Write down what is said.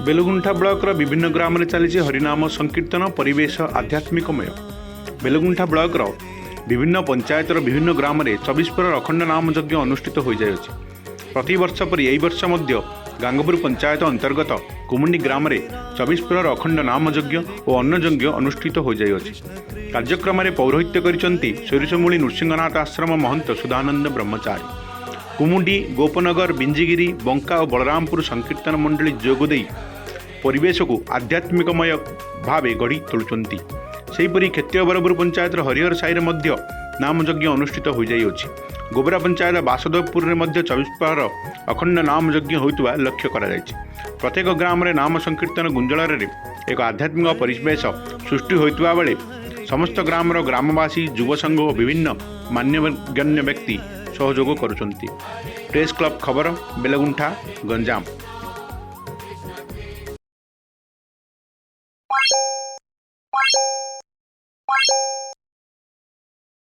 ବେଲଗୁଣ୍ଠା ବ୍ଲକର ବିଭିନ୍ନ ଗ୍ରାମରେ ଚାଲିଛି ହରିନାମ ସଂକୀର୍ତ୍ତନ। ପରିବେଶ ଆଧ୍ୟାତ୍ମିକମୟ। ବେଲଗୁଣ୍ଠା ବ୍ଲକର ବିଭିନ୍ନ ପଞ୍ଚାୟତର ବିଭିନ୍ନ ଗ୍ରାମରେ 24 ପ୍ରହର ଅଖଣ୍ଡ ନାମ ଯଜ୍ଞ ଅନୁଷ୍ଠିତ ହୋଇଯାଇଅଛି। ପ୍ରତିବର୍ଷ ପରି ଏହି ବର୍ଷ ମଧ୍ୟ ଗାଙ୍ଗପୁର ପଞ୍ଚାୟତ ଅନ୍ତର୍ଗତ କୁମୁଣ୍ଡି ଗ୍ରାମରେ 24 ପ୍ରହର ଅଖଣ୍ଡ ନାମ ଯଜ୍ଞ ଓ ଅନ୍ନଯଜ୍ଞ ଅନୁଷ୍ଠିତ ହୋଇଯାଇଅଛି। କାର୍ଯ୍ୟକ୍ରମରେ ପୌରୋହିତ୍ୟ କରିଛନ୍ତି ସୋରିଷମୂଳି ନୃସିଂହନାଥ ଆଶ୍ରମ ମହନ୍ତ ସୁଧାନନ୍ଦ ବ୍ରହ୍ମଚାରୀ। କୁମୁଣ୍ଡି, ଗୋପନଗର, ବିଞ୍ଜିଗିରି, ବଙ୍କା ଓ ବଳରାମପୁର ସଂକୀର୍ତ୍ତନ ମଣ୍ଡଳୀ ଯୋଗ ଦେଇ ପରିବେଶକୁ ଆଧ୍ୟାତ୍ମିକମୟ ଭାବେ ଗଢ଼ି ତୋଳୁଛନ୍ତି। ସେହିପରି କ୍ଷେତ୍ରୀୟ ପଞ୍ଚାୟତର ହରିହର ସାହିରେ ମଧ୍ୟ ନାମଯଜ୍ଞ ଅନୁଷ୍ଠିତ ହୋଇଯାଇଅଛି। ଗୋବରା ପଞ୍ଚାୟତ ବାସୁଦେବପୁରରେ ମଧ୍ୟ 24 ପ୍ରହର ଅଖଣ୍ଡ ନାମଯଜ୍ଞ ହେଉଥିବା ଲକ୍ଷ୍ୟ କରାଯାଇଛି। ପ୍ରତ୍ୟେକ ଗ୍ରାମରେ ନାମ ସଂକୀର୍ତ୍ତନ ଗୁଞ୍ଜରରେ ଏକ ଆଧ୍ୟାତ୍ମିକ ପରିବେଶ ସୃଷ୍ଟି ହୋଇଥିବା ବେଳେ ସମସ୍ତ ଗ୍ରାମର ଗ୍ରାମବାସୀ, ଯୁବ ସଂଘ ଓ ବିଭିନ୍ନ ମାନ୍ୟଗଣ୍ୟ ବ୍ୟକ୍ତି ସହଯୋଗ କରୁଛନ୍ତି। ପ୍ରେସ୍ କ୍ଲବ୍ ଖବର, ବେଲଗୁଣ୍ଠା, ଗଞ୍ଜାମ।